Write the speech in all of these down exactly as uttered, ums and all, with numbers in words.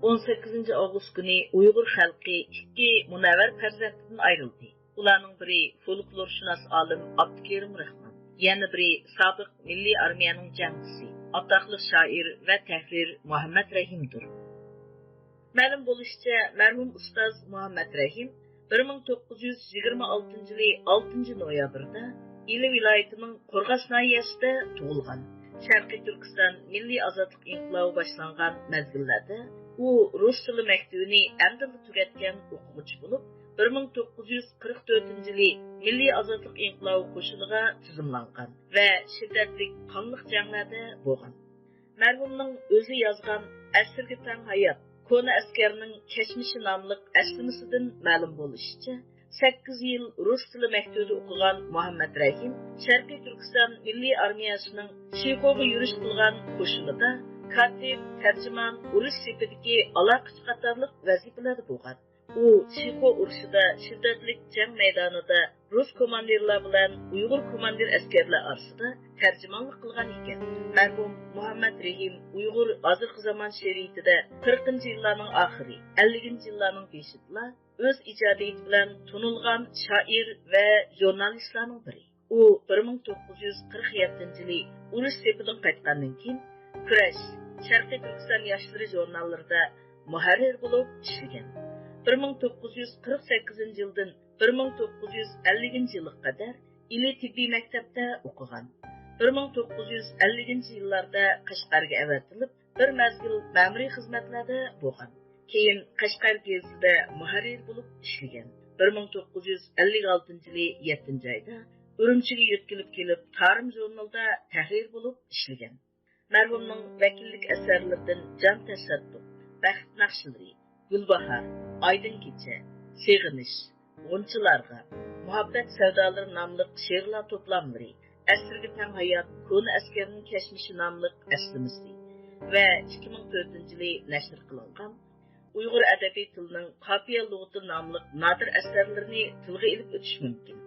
ئون سەككىزىنچى ئاۋغۇست كۈنى ئۇيغۇر خەلقى ئىككى مۇنەۋۋەر پەرزەنتىدىن ئايرىلدى. ئۇلارنىڭ بىرى فولكلورشۇناس ئالىم ئابدۇكېرىم راخمان، يەنە بىرى سابىق مىللىي ئارمىيەنىڭ جەڭچىسى، ئاتاقلىق شائىر ۋە تەھرىر مۇھەممەد رەھىمدۇر. مەلۇم بولۇشىچە، مەرھۇم ئۇستاز مۇھەممەد رەھىم بىر مىڭ توققۇز يۈز يىگىرمە ئالتىنچى يىلى ئالتىنچى نويابىردا ئىلى ۋىلايىتىنىڭ قورغاس ناھىيەسىدە تۇغۇلغان. شەرقىي تۈركىستان مىللىي ئازادلىق ئىنقىلابى باشلانغان مەزگىللەردە ئۇ رۇس تىلى مەكتىۋىنى ئەمدىلا تۈگەتكەن ئوقۇغۇچى بولۇپ، بىر مىڭ توققۇز يۈز قىرىق تۆتىنچى يىلى مىللىي ئازادلىق ئىنقىلابى قوشۇنىغا تىزىملانغان ۋە شىددەتلىك قانلىق جەڭلەردە بولغان. مەرھۇمنىڭ ئۆزى يازغان ئەسىرگە تەڭ ھايات، كونا ئەسكەرنىڭ كەچمىشى ناملىق ئەسلىمىسىدىن مەلۇم بولۇشىچە، سەككىز يىل رۇس تىلى مەكتىۋىدە ئوقۇغان مۇھەممەد رەھىم شەرقىي تۈركىستان مىللىي ئارمىيەسىنىڭ شىخوغا يۈرۈش قىلغان قوشۇنىدا كاتىپ، تەرجىمان، ئۇرۇش سېپىدىكى ئالاقىچى قاتارلىق ۋەزىپىلەردە بولغان. ئۇ شىخو ئۇرۇشىدا شىددەتلىك جەڭ مەيدانىدا رۇس كوماندىرلار بىلەن ئۇيغۇر كوماندىر ئەسكەرلەر ئارىسىدا تەرجىمانلىق قىلغان ئىكەن. مەرھۇم مۇھەممەد رېھىم ئۇيغۇر ھازىرقى زامان شېئىرىيىتىدە قىرىقىنچى يىللارنىڭ ئاخىرى، ئەللىكىنچى يىللارنىڭ بېشىدىلا ئۆز ئىجادىيىتى بىلەن تونۇلغان شائىر ۋە ژۇرنالىستلارنىڭ بىرى. ئۇ بىر مىڭ توققۇز يۈز قىرىق يەتتىنچى يىلى ئۇرۇش سېپىدىن قايتقاندىن كېيىن، كۈرەش، شەرقىي تۈركىستان ياشلىرى ژۇرناللىرىدا مۇھەررىر بولۇپ ئىشلىگەن. بىر مىڭ توققۇز يۈز قىرىق سەككىزىنچى يىلدىن بىر مىڭ توققۇز يۈز ئەللىكىنچى يىلغا قەدەر ئىلى تېببىي مەكتەپتە ئوقۇغان. بىر مىڭ توققۇز يۈز ئەللىكىنچى يىللاردا قەشقەرگە ئەۋەتىلىپ، بىر مەزگىل مەمۇرىي خىزمەتلەردە بولغان. كېيىن قەشقەر گېزىتىدە مۇھەررىر بولۇپ ئىشلىگەن. بىر مىڭ توققۇز يۈز ئەللىك ئالتىنچى يىلى يەتتىنچى ئايدا ئۈرۈمچىگە يۆتكىلىپ كېلىپ، تارىم ژۇرنىلىدا تەھرىر بولۇپ ئىشلىگەن. مەرھۇمنىڭ ۋەكىللىك ئەسەرلىرىدىن جان تەسەددۇق، بەخت ناخشىلىرى، گۈلباھار، ئايدىڭ كېچە، سېغىنىش، غۇنچىلارغا، مۇھەببەت سەۋدالىرى ناملىق شېئىرلار توپلاملىرى، ئەسىرگە تەڭ ھايات، كونا ئەسكەرنىڭ كەچمىشى ناملىق ئەسلىمىسى ۋە ئىككى مىڭ تۆتىنچى يىلى نەشر قىلىنغان ئۇيغۇر ئەدەبىي تىلىنىڭ قاپىيە لۇغىتى ناملىق نادىر ئەسەرلىرىنى تىلغا ئېلىپ ئۆتۈش مۇمكىن.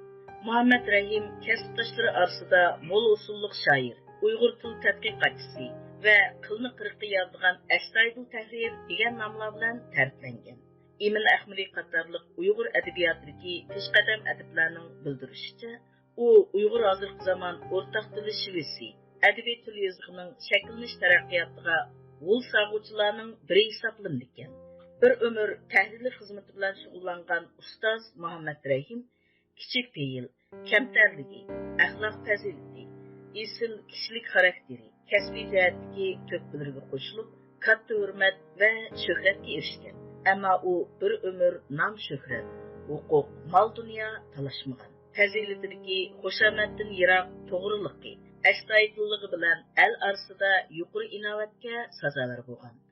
مۇھەممەد رەھىم كەسىپداشلىرى ئارىسىدا مول ئۇسۇللۇق شائىر، ئۇيغۇر تىل تەتقىقاتچىسى ۋە قىلنى قىرىققا يارىدىغان ئەستايىدىل تەھرىر دېگەن ناملار بىلەن تەرىپلەنگەن. ئىمىن ئەخمىرى قاتارلىق ئۇيغۇر ئەدەبىياتىدىكى پېشقەدەم ئەدىبلەرنىڭ بىلدۈرۈشىچە، ئۇ ئۇيغۇر ھازىرقى زامان ئورتاق تىلى شىۋىسى، ئەدەبىي تىل يېزىقىنىڭ شەكىللىنىش تەرەققىياتىغا غول سالغۇچىلارنىڭ بىرى ھېسابلىنىدىكەن. بىر ئۆمۈر تەھرىرلىك خىزمىتى بىلەن شۇغۇللانغان ئۇستاز مۇھەممەد رەھىم كىچىك پېئىل، كەمتەرلىكى، ئەخلاق پەزىلىتى، ئېسىل كىشىلىك خاراكتېرى، كەسپىي جەھەتتىكى تۆھپىلىرىگە قوشۇلۇپ، كاتتا ھۆرمەت ۋە شۆھرەتكە ئېرىشكەن. ئەمما ئۇ بىر ئۆمۈر نام-شۆھرەت، ھوقۇق، مال-دۇنيا تالاشمىغان. پەزىلىتىدىكى خۇشامەتتىن يىراق توغرىلىقى، ئەستايىدىللىقى بىلەن ئەل ئارىسىدا يۇقىرى ئىناۋەتكە سازاۋەر بولغان.